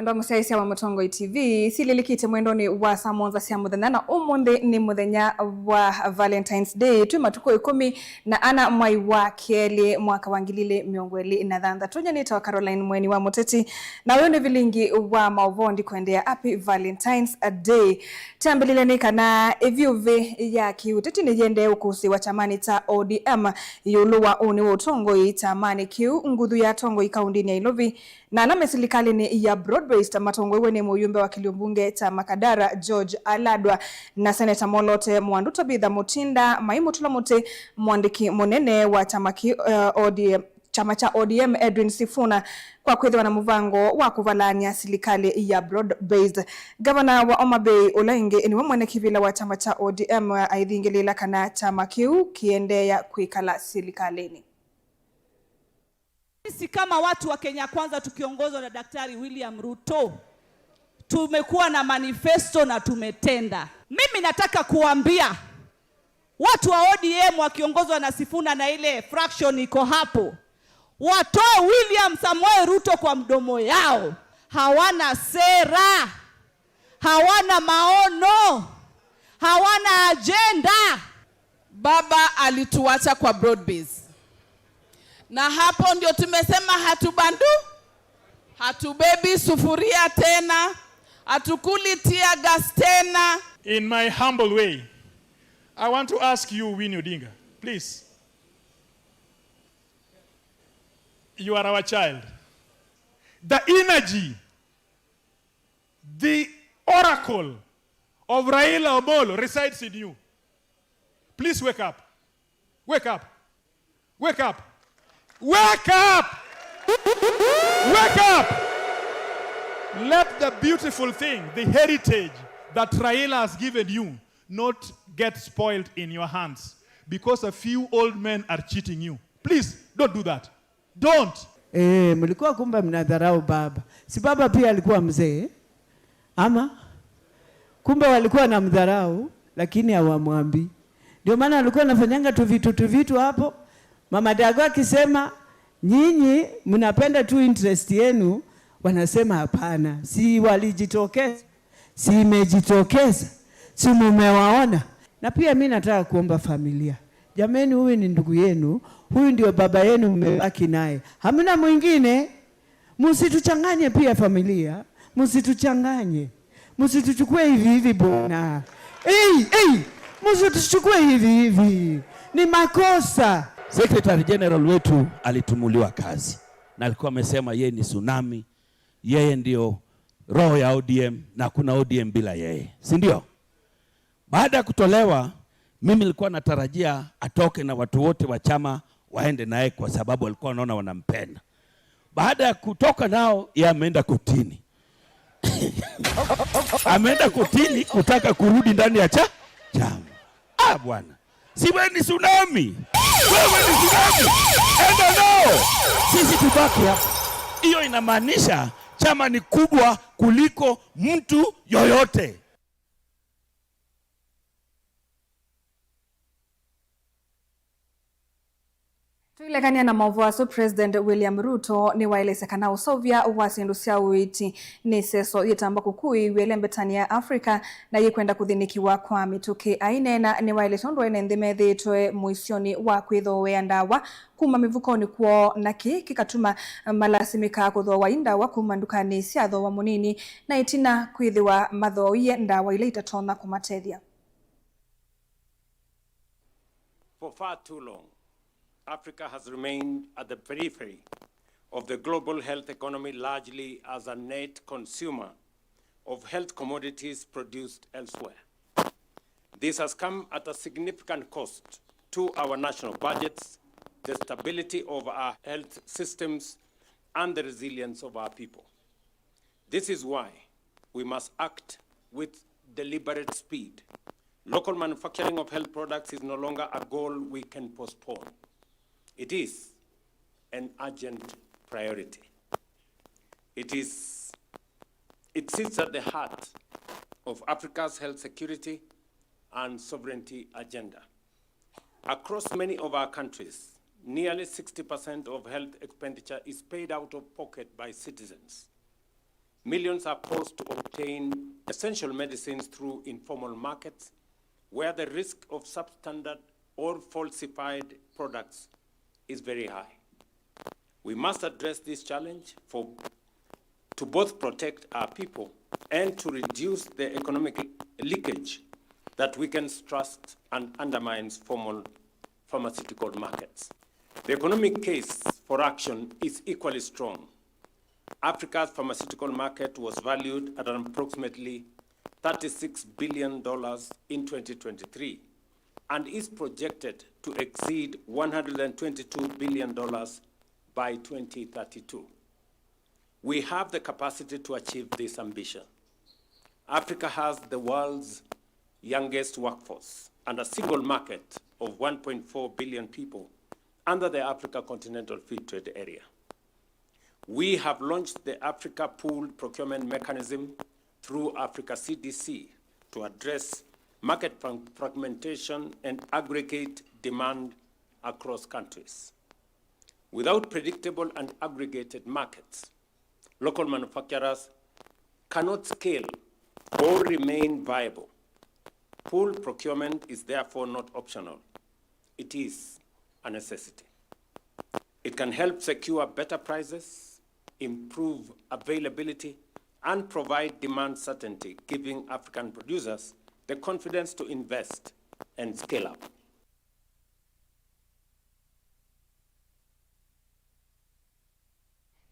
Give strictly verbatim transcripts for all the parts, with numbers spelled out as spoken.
Vamũsyaĩĩsya wa Mũtongoi T V, silĩlĩkĩte mwendonĩ wa saa mũonza sya mũthenya, na ũmũnthĩ nĩ mũthenya wa Valentine's Day. Twĩ matukũ ĩkũmi na ana mwai wa kelĩ, mwaka wa ngili ilĩ mĩongo ĩlĩ na thanthatũ. Nyie nĩtawa Caroline Mweni wa Mũteti, na ũyũ nĩ vilingi wa maũvoo. Ndikwendeea happy Valentine's Day. Kyambĩlĩlyo nĩ kana ĩvyũvĩ ya kĩũteti nĩyĩendee ũkũsĩĩwa kyamanĩ kya O D M. Ĩũlũ wa ũnĩ wa ũtongoi kyamanĩ kĩu, nguthu ya atongoi kaũndĩnĩ ya Ilovi na ala me silikalĩnĩ ya broad-based matongoew'e nĩ mũyũmbe wa kĩlio mbunge kya Makadara, George Aladwa, na Seneta Molote Mwandu, Tabitha Mutinda, maimũtũla mũtĩ mwandĩki mũnene wa kyama kĩ, eh, O D M, kyama kya O D M, Edwin Sifuna, kwa kwĩthĩwa na mũvango wa kũvalaany'a silikalĩ ya broad-based. Ngavana wa Homa Bay, ũla ĩngĩ nĩwe mwene kĩvĩla wa kyama kya O D M, aithingĩlĩĩla kana kyama kĩu kĩendeea kwĩkala silikalĩnĩ. Sisi kama watu wa Kenya Kwanza tukiongozwa na Daktari William Ruto, tumekuwa na manifesto na tumetenda. Mimi nataka kuambia watu wa O D M wakiongozwa na Sifuna na ile fraction iko hapo, watoe William Samoei Ruto kwa mdomo yao. Hawana sera, hawana maono, hawana ajenda. Baba alituacha kwa broad base. Na hapo ndio tumesema hatubandu, hatubebi sufuria tena, hatukuli tear gas tena. In my humble way, I want to ask you, Winnie Odinga, please. You are our child. The energy, the oracle of Raila Amolo resides in you. Please wake up. Wake up. Wake up. Wake up. Wake up. Let the beautiful thing, the heritage that Raila has given you, not get spoiled in your hands because a few old men are cheating you. Please, don't do that. Don't. Eh, mlikuwa kumbe mnadharau baba. Si baba pia alikuwa mzee? Ama? Kumbe walikuwa na mdharau, lakini hawamwambi. Ndio maana alikuwa anafanyanga tu vitu, tu vitu hapo. Mama Dago akisema, "Nyinyi mnapenda tu interest yenu," wanasema, "Hapana." Si walijitokeza? Si imejitokeza? Si mumewaona? Na pia mi nataka kuomba familia. Jameni, huyu ni ndugu yenu, huyu ndio baba yenu mmebaki naye. Hamna mwingine. Msituchanganye pia familia, msituchanganye. Msituchukue hivi hivi bwana. Ei, ei, msituchukue hivi hivi. Ni makosa. Secretary General wetu alitumuliwa kazi na alikuwa amesema yeye ni tsunami, yeye ndio roho ya O D M na hakuna O D M bila yeye, si ndio? Baada ya kutolewa, mimi nilikuwa natarajia atoke na watu wote wa chama waende naye kwa sababu walikuwa wanaona wanampenda. Baada ya kutoka nao, yeye ameenda kotini. Ameenda kotini kutaka kurudi ndani ya cha-, chama. Ah, bwana. Si wewe ni tsunami? Wewe ni tsunami? Enda nao. Sisi tubaki hapa. Hiyo inamaanisha chama ni kubwa kuliko mtu yoyote. Tũilekany'a na maũvoo asu, President William Ruto nĩwaelesya kana ũseũvya wa syĩndũ sya ũiiti nĩ ĩseso yĩtamba kũkuĩĩw'a ĩlembetani ya Africa na yĩkwenda kũthĩnĩkĩwa kwa mĩtũkĩ. Aineena, nĩwaelesya ũndũ ene nthĩ methĩĩtwe mũisyonĩ wa kwĩthooea ndawa kuma mĩvukonĩ kwoo, na kĩĩ kĩkatuma malasimĩkaa kũthooa i ndawa kuma ndukanĩ sya thooa mũnini, na ĩtina kwĩthĩwa mathooie ndawa ila itatonya kũmatethya. For far too long, Africa has remained at the periphery of the global health economy, largely as a net consumer of health commodities produced elsewhere. This has come at a significant cost to our national budgets, the stability of our health systems, and the resilience of our people. This is why we must act with deliberate speed. Local manufacturing of health products is no longer a goal we can postpone. It is an urgent priority. It is, it sits at the heart of Africa's health security and sovereignty agenda. Across many of our countries, nearly sixty percent of health expenditure is paid out of pocket by citizens. Millions are forced to obtain essential medicines through informal markets where the risk of substandard or falsified products is very high. We must address this challenge for, to both protect our people and to reduce the economic leakage that weakens trust and undermines formal pharmaceutical markets. The economic case for action is equally strong. Africa's pharmaceutical market was valued at an approximately thirty-six billion dollars in twenty twenty-three and is projected to exceed one hundred twenty-two billion dollars by twenty thirty-two. We have the capacity to achieve this ambition. Africa has the world's youngest workforce and a single market of one point four billion people under the Africa Continental Free Trade Area. We have launched the Africa Pool Procurement Mechanism through Africa C D C to address market frag-, fragmentation and aggregate demand across countries. Without predictable and aggregated markets, local manufacturers cannot scale or remain viable. Pool procurement is therefore not optional. It is a necessity. It can help secure better prices, improve availability, and provide demand certainty, giving African producers the confidence to invest and scale up.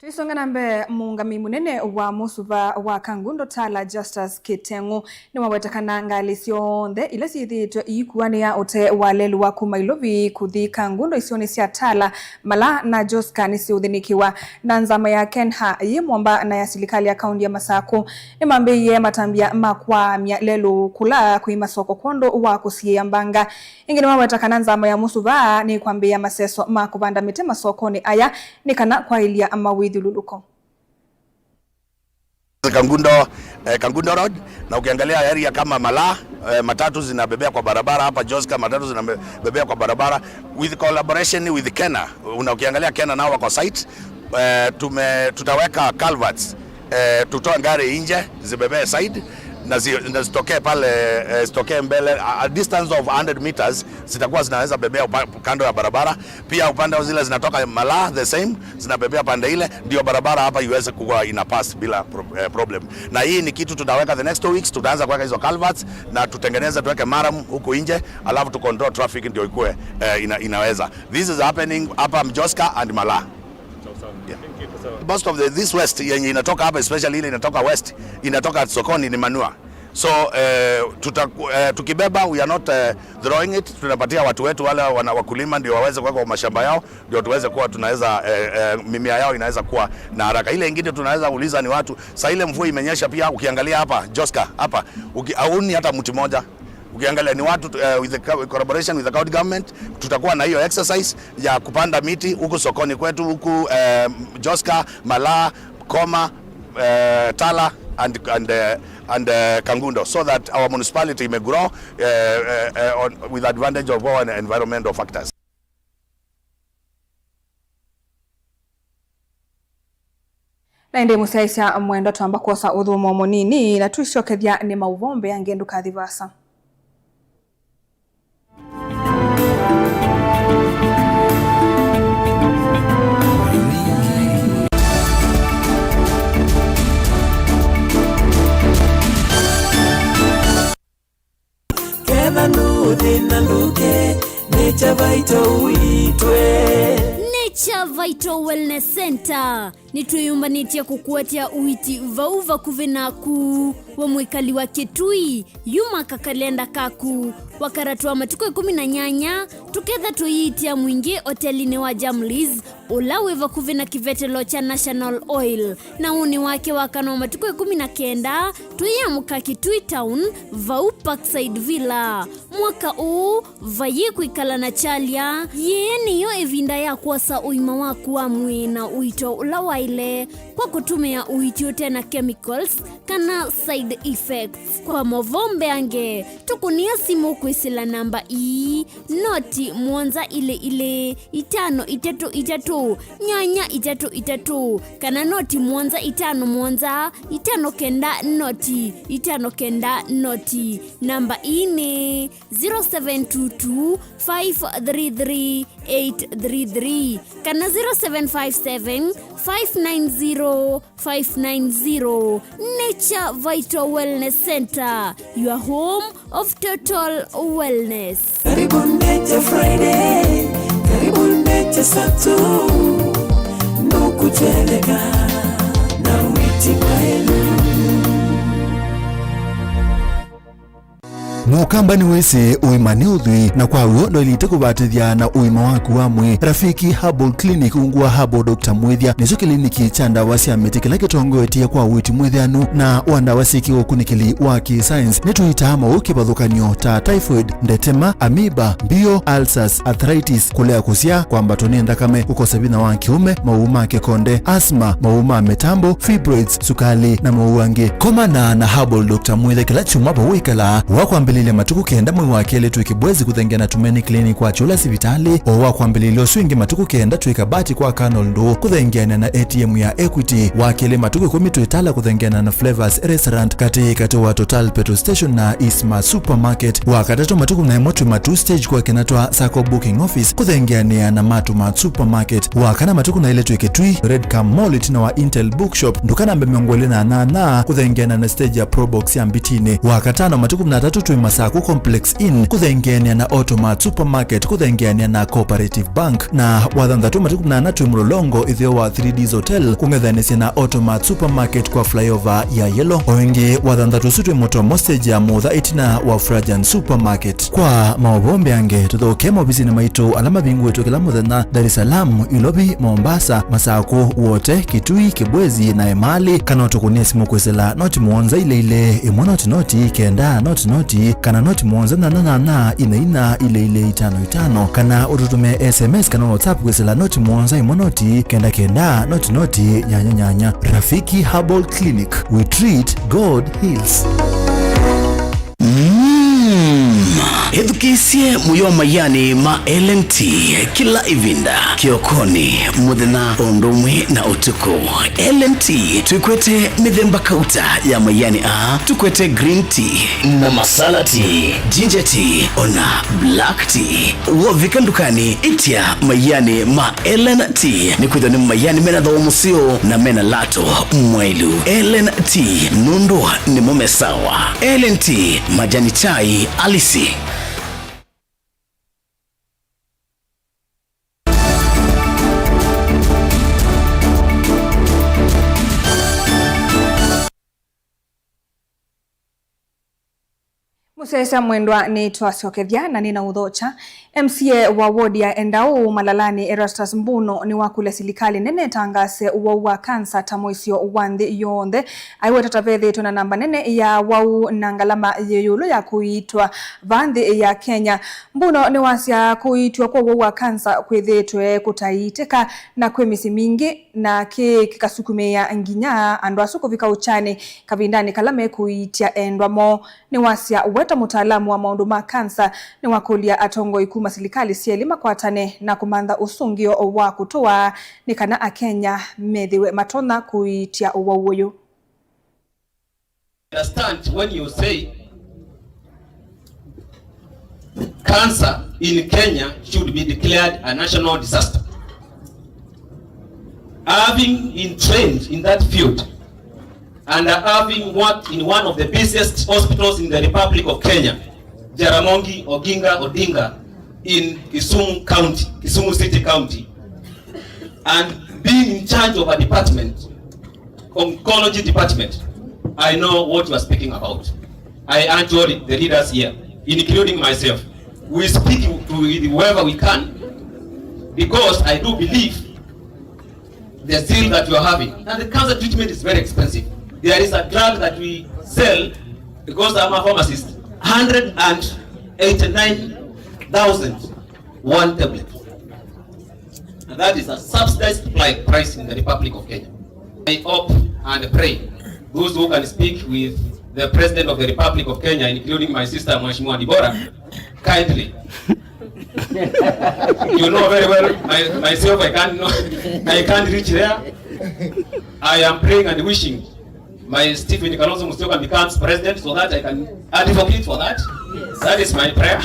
Tũisonga na mbee, mũũngamĩi mũnene wa mũsuva wa Kangundo Tala, Justus Kiteng'u, nĩwaweta kana ngalĩ syonthe ila syĩthĩĩtwe iikuanĩa ũtee wa lelũ wa kuma Ilovi kũthi Kangundo isionĩ sya Tala, Malaa na Joska nĩsiũthĩnĩkĩwa. Na nzama ya KeNHA yĩ mwamba na ya silikalĩ ya kaunti ya Masakũ nĩmambĩĩie matambya ma kwaamya lelũ kũla kwĩ masoko kwondũ wa kũsiĩĩa mbanga. Ĩngĩ nĩmaweta kana nzama ya mũsuva nĩkwambĩĩa maseso ma kũvanda mĩtĩ masokonĩ aya nĩ kana kwaĩlya mawĩthyũlũlũko. Kangundo, eh, Kangundo Road, na ukiangalia area kama Malaa, eh, matatu zinabebea kwa barabara, hapa Joska matatu zinabebea kwa barabara, with collaboration with KeNHA. Una-, ukiangalia KeNHA nao wako site, eh, tume-, tutaweka culverts, eh, tutoe gari nje, zibebee side, na zi-, na zitokee pale, eh, zitokee mbele, a, a distance of hundred meters, zitakuwa zinaweza bebea upa-, kando ya barabara. Pia upande wa zile zinatoka Malaa, the same, zinabebea pande ile, ndio barabara hapa iweze kuwa ina pass bila pro-, eh, problem. Na hii ni kitu tutaweka the next two weeks, tutaanza kuweka hizo culverts, na tutengeneze, tuweke maram huku nje, alafu tu control traffic ndio ikue, eh, ina-, inaweza. This is happening hapa Joska and Malaa. Yeah. Most of the, this waste yenye inatoka hapa, especially ile inatoka west, inatoka sokoni, ni manure. So, eh, tuta-, eh, tukibeba, we are not, eh, throwing it, tunapatia watu wetu wale wana-, wakulima ndio waweze kuweka kwa mashamba yao, ndio tuweze kuwa tunaweza, eh, eh, mimea yao inaweza kuwa na haraka. Ile ingine tunaweza uliza ni watu, saa ile mvua imenyesha pia, ukiangalia hapa, Joska, hapa, uki-, hauni hata mti moja. Ukiangalia ni watu, eh, with the co-, collaboration with the county government, tutakuwa na hiyo exercise ya kupanda miti huku sokoni kwetu, huku, eh, Joska, Malaa, Koma, eh, Tala and, and, eh, and, eh, Kangundo, so that our municipality may grow, eh, eh, eh, on, with advantage of our environmental factors. Na ĩndĩ mũsyaĩĩsya mwendwa, twamba kwosa ũthũmũo mũnini, na twĩsyokethya nĩ maũvoo mbee angĩ, ndũkathi vaasa. Ketha nũthĩna ndũke, Nature Vital ũitwe. Nature Vital Wellness Center. Nĩtwĩyũmbanĩtye kũkũetya ũiiti vau vakuvĩ naku. We mwĩkali wa Kitui, yuma kakalenda kaku. Wakaratwa matukũ ĩkũmi na nyanya, tũketha tũiitia mwingĩ otelinĩ wa Jamlis, ũla wĩ vakuvĩ na kĩvetelo kya National Oil. Na ũnĩ wake wa kana wa matukũ ĩkũmi na kenda, tũyĩamũka Kitui Town, vau Parkside Villa. Mwaka ũũ, vayĩ kwĩkala na kyalya, yĩĩ nĩyo ĩvinda ya kwosa ũima waku wa mwĩĩ na ũito ũla waĩle. kwa kũtũmĩa ũiiti ũte na chemicals kana side effects. Kwa mavombe angĩ, tũkũnĩe simũ kwĩsĩla namba ii, noti mũonza ilĩ ilĩ, itano itatũ itatũ, nyanya itatũ itatũ, kana noti mũonza itano mũonza, itano kenda noti, itano kenda noti. Namba ii nĩ zero seven two two, five three three, eight three three kana zero seven five seven, five nine zero, five nine zero. Nature Vital Wellness Center, your home of total wellness. Karibu Nature Friday, karibu Nature Saturday, nukutweleka na witi maelu. Mũkamba nĩwĩsĩ ũima nĩ ũthwii, na kwa w'o ndwaĩlĩte kũvatĩthya na ũima waku wa mwĩĩ. Rafiki Herbal Clinic ungu wa Herbal Doctor Mwĩthya nĩkyo kĩliniki kya ndawa sya mĩtĩ kĩla kĩtongoetye kwa ũiiti mwĩthĩanu na wa ndawa syĩ kĩũkunĩkĩli wa kĩ-science. Nĩtũitaa maũũ kĩvathũkany'o ta typhoid, ndetema, amoeba, mbio, ulcers, arthritis, kũlea kũsyaa, kwambatwa nĩ nthakame, kũkosa vinya wa kĩũme, maũũ ma kĩkonde, asthma, maũũ ma mĩtambo, fibroids, sukali, na maũũ angĩ. Komana na Herbal Doctor Mwĩthya kĩla kyumwa vau wĩkalaa. Wa kwambĩlĩlya matukũ kenda mwei wa kelĩ twĩ Kĩbwezi kũthengeana na Tumaini Clinic wa Kyũla sivitalĩ. O wa kwambĩlĩlya ũsu ĩngĩ matukũ kenda twĩ Kabati kwa Colonel Ndũũ kũthengeanĩa na A T M ya Equity. Wa kelĩ matukũ ĩkũmi twĩ Tala kũthengeana na Flavors Restaurant katĩ katĩ wa Total Petrol Station na Eastmart Supermarket. Wa katatũ matukũ na ĩmwe twĩ Matuu Stage kwa Kenatwa Sacco Booking Office kũthengeanĩa na Matumart Supermarket. Wa kana matukũ na ĩlĩ twĩ Kitui, Red Cam Mall ĩtina wa Intel Bookshop, nduka namba mĩongo ĩlĩ na nyanya, kũthengeana na stage ya Probox ya Mbitinĩ. Wa katano matukũ kũmi na atatũ twĩ Masaku Complex Inn, kũthengeanĩa na Automart Supermarket, kũthengeanĩa na Cooperative Bank. Na wa thanthatũ matukũ kũmi na ana twĩ Mlolongo, ĩtheo wa three Ds Hotel, kũng'ethanĩsya na Automart Supermarket kwa flyover ya Yellow. O ĩngĩ, wa thanthatũ ũsu twĩ Mũtomo stage ya Mũtha ĩtina wa Frajan Supermarket. Kwa maũvoo mbeange, tũthokee maovisinĩ maitũ ala mavingũĩtwe kĩla mũthenya, Dar es Salaam, Ilovi, Mombasa, Masakũ, Wote, Kitui, Kibwezi, na Emali, kana ũtũkũnĩe simũ kwĩsĩla noti mũonza ilĩ ilĩ, ĩmwe noti noti, kenda noti noti, kana noti mũonza nyanya nyanya, ina ina, ilĩ ilĩ, itano itano, kana ũtũtũmĩe S M S kana WhatsApp kwĩsĩla noti mũonza ĩmwe noti, kenda kenda, noti noti, nyanya nyanya. Rafiki Herbal Clinic, we treat, God heals. Mm. Ĩthukĩĩsye mũyo wa mayanĩ ma L N T kĩla ĩvinda, kĩokonĩ, mũthenya, o ũndũ ũmwe na ũtukũ. L N T twĩkwete mĩthemba kauta ya mayanĩ aa, tũkwete green tea na masala tea, ginger tea, ona black tea. Wovika ndukanĩ, ĩtya mayanĩ ma L N T, nĩkwĩthĩwa nĩ mayanĩ mena thooa mũseo na mena lato mwaĩlu. L N T, nũndũ nĩmo me sawa. L N T, majani chai halisi. Mũsyaĩĩsya mwendwa, nĩtwasyokethya na nĩnaũthokya. M C A wa ward ya Endau Malalani, Erastus Mbuno, nĩwakũlya silikalĩ nene ĩtangaase ũwau wa kansa ta mũisyo wa nthĩ yonthe, aiweta ta vethĩĩtwe na namba nene ya wau na ngalama yĩ ĩũlũ ya kũiitwa vaa nthĩ ya Kenya. Mbuno nĩwasya kũiitwa kwa ũwau wa kansa kwĩthĩĩtwe kũtaiitĩka na kwĩ mĩsyĩ mingĩ, na kĩĩ kĩkasukumĩĩa nginya andũ asu kũvika ũkyanĩ kavindanĩ kala mekũiitya endwa moo. Nĩwasya we ta mũtaalamu wa maũndũ ma kansa, nĩwakũlya atongoi kuma silikalĩ syelĩ makwatane na kũmantha ũsũngĩo wa kũtũa nĩ kana Akenya methĩwe matonya kũiitya ũwau ũyũ. Understand when you say cancer in Kenya should be declared a national disaster. Having been trained in that field, and having worked in one of the busiest hospitals in the Republic of Kenya, Jaramogi Oginga Odinga in Kisumu County, Kisumu City County, and being in charge of a department, oncology department, I know what you are speaking about. I urge all the leaders here, including myself, we speak to whoever we can, because I do believe the zeal that you are having. And the cancer treatment is very expensive. There is a drug that we sell, because I'm a pharmacist, hundred and eighty-nine thousand one tablet. And that is a subsidized supply price in the Republic of Kenya. I hope and pray those who can speak with the President of the Republic of Kenya, including my sister Mheshimiwa Deborah, kindly. You know very well, my, myself, I can't know, I can't reach there. I am praying and wishing my Stephen Kalonzo Musyoka becomes president so that I can advocate for that. That is my prayer.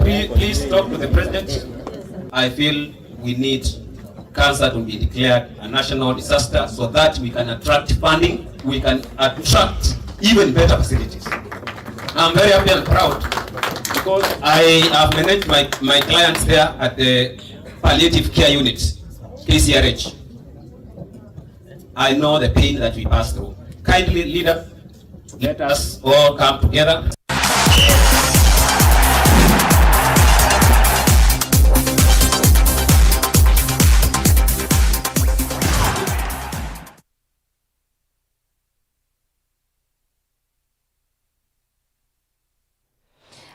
Please, please talk to the president. I feel we need cancer to be declared a national disaster so that we can attract funding, we can attract even better facilities. I'm very happy and proud because I have managed my, my clients there at the palliative care unit, K C R H. I know the pain that we pass through. Kindly, leader, let us all come together.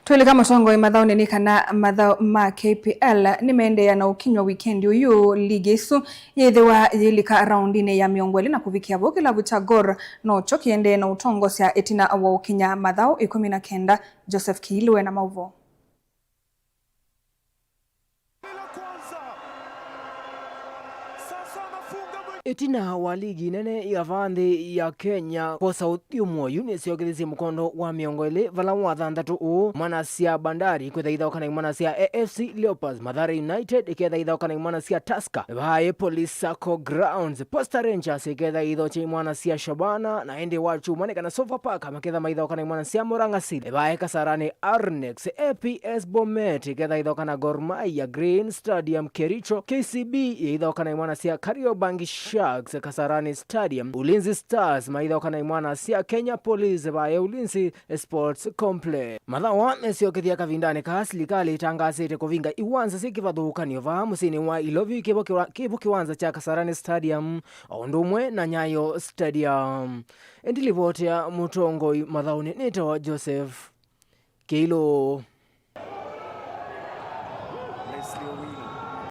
Twĩlĩka mũtongoi mathaũnĩ nĩ kana mathaũ ma K P L nĩmeendeea na ũkinywa wikendi ũyũ, ligi ĩsu yĩthĩwa yĩlika raundinĩ ya mĩongo ĩlĩ na kũvikĩa vau kĩlavu kya Gor nokyo kĩendee na ũtongosya ĩtina wa ũkinya mathaũ ĩkũmi na kenda. Joseph Kiilu ena maũvoo. Ĩtina wa ligi nene ya vaa nthĩ ya Kenya kwosa ũthyũmũo, yu nĩsyokethisye mũkondo wa mĩongo ĩlĩ vala wa thanthatũ ũũ, imwana sya Bandari kwĩtha ithaũka na imwana sya A F C Leopards, Mathare United ĩketha ithaũka na imwana sya Tusker, vaa Police Sacco Grounds, Posta Rangers ĩketha ithaũkya imwana sya Shabana, na ĩndĩ wa kyumwa nĩ kana Sofapaka maketha maithaũka na imwana sya Murang'a Seals, vaa Kasarani Arnex, A P S Bomet ĩketha ithaũka na Gor Mahia, Green Stadium Kericho, K C B yĩithaũka na imwana sya Kariobangi Sharks, Kasarani Stadium, Ulinzi Stars maithaũka na imwana sya Kenya Police vaa Ulinzi Sports Complex. Mathaũ aa mesyokethya kavindanĩ kaa silikalĩ ĩtangaasĩte kũvinga iwanza syĩ kĩvathũkany'o vaa mũsyĩnĩ wa Ilovi kĩvo kĩwa-, kĩvo kĩwanza kya Kasarani Stadium, o ũndũ ũmwe na Nyayo Stadium. Ĩndĩ livoti ya mũtongoi mathaũnĩ nĩtawa Joseph Kĩilũ. Leslie Owino.